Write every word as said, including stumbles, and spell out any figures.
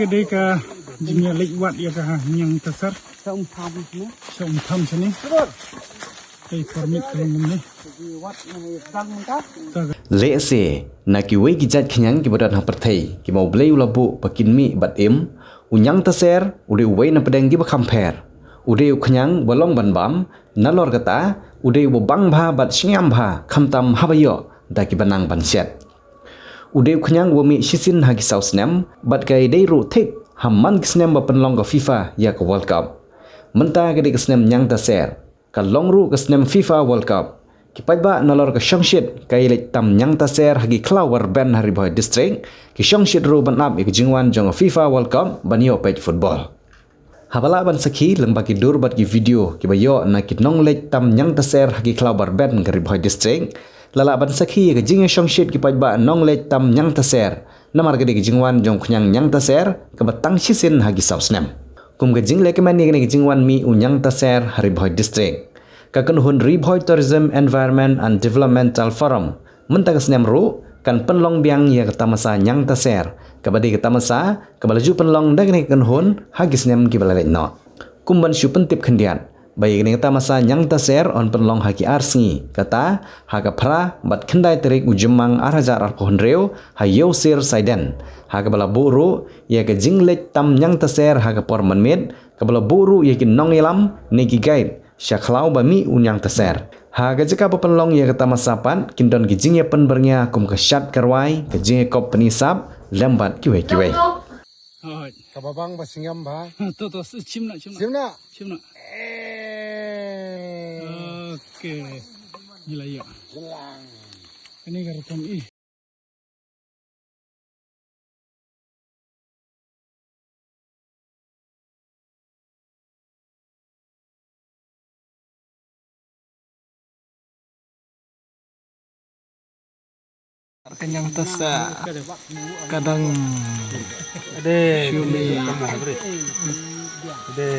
Ka dei ka jingïaleit wad ïa ka Ñiangtaser. Sha Umtham shane. Sha Umtham shane. Tei permit ka long kumne. Lehse na kiwei ki jait khñiang kiba don ha pyrthei kiba U Blei u la buh ba kin mih bad im, u Ñiangtaser u dei uwei na pdeng kiba kham pher. U dei u khñiang ba long ban bam, nalor kata u dei uba bang bha bad shngiam bha, khamtam haba ïoh da kiba nang ban shet. U dei u khñiang uba mih shisien ha ki saw snem bad ka ïadei ruh thik ha man ki snem ba pynlong ka FIFA ïa ka World Cup. Mynta ka dei ka snem Ñiangtaser, ka long ruh ka snem FIFA World Cup. Ki paidbah nalor ka shongshit ka ïaleit tam Ñiangtaser ha ki khlaw ba rben ha Ri Bhoi District, ki shongshit ruh ban ap ïa ka jingwan jong ka FIFA World Cup ban ïoh peit football. Haba lah ban sakhi lyngba ki dur bad ki video kiba ïoh na ki nongleit tam Ñiangtaser ha ki khlaw ba rben ka Ri Bhoi District, la lah ban sakhi ïa ka jingïashongshit ki paidbah nongleit tam Ñiangtaser namar ka dei ka jingwan jong u khñiang Ñiangtaser kaba tang shisien ha ki saw snem. Kum ka jinglehkmen ïa kane ka jingwan mih u Ñiangtaser ha Ri Bhoi District, ka kynhun Ri Bhoi Tourism, Environment and Developmental Forum mynta ka snem ruh kan pynlong biang ïa ka tamasa Ñiangtaser, kaba dei ka tamasa kaba la ju pynlong da kane ka kynhun ha ki snem kiba la leit noh. Kum ban shu pyntip khyndiat ba ïa kane ka tamasa Ñiangtaser yn pynlong ha ki ar sngi, kata ha ka phra bad khyndai tarik u Jymmang ar hajar arphew hynriew ha Ïewsir Saiden, ha kaba la buh ruh ïa ka jingleit tam Ñiangtaser ha ka por mynmiet, kaba la buh ruh ïa ki nongïalam ne ki guide sha khlaw ba mih u Ñiangtaser. Ha ka jaka ba pynlong ïa ka tamasa pat kin don ki jingïapynbyrngia kum ka shad ka rwai, ka jingïakop pyni sap lem bad kiwei kiwei. Hooid. Kaba bang ba sngem bha. To to, shim noh, shim noh. Shim noh. Shim noh. Eh. Okay. Ngi la ïoh. Jelang. Kane ka rukom i. Ka Ñiangtaser ka dang ade shumi. Ade.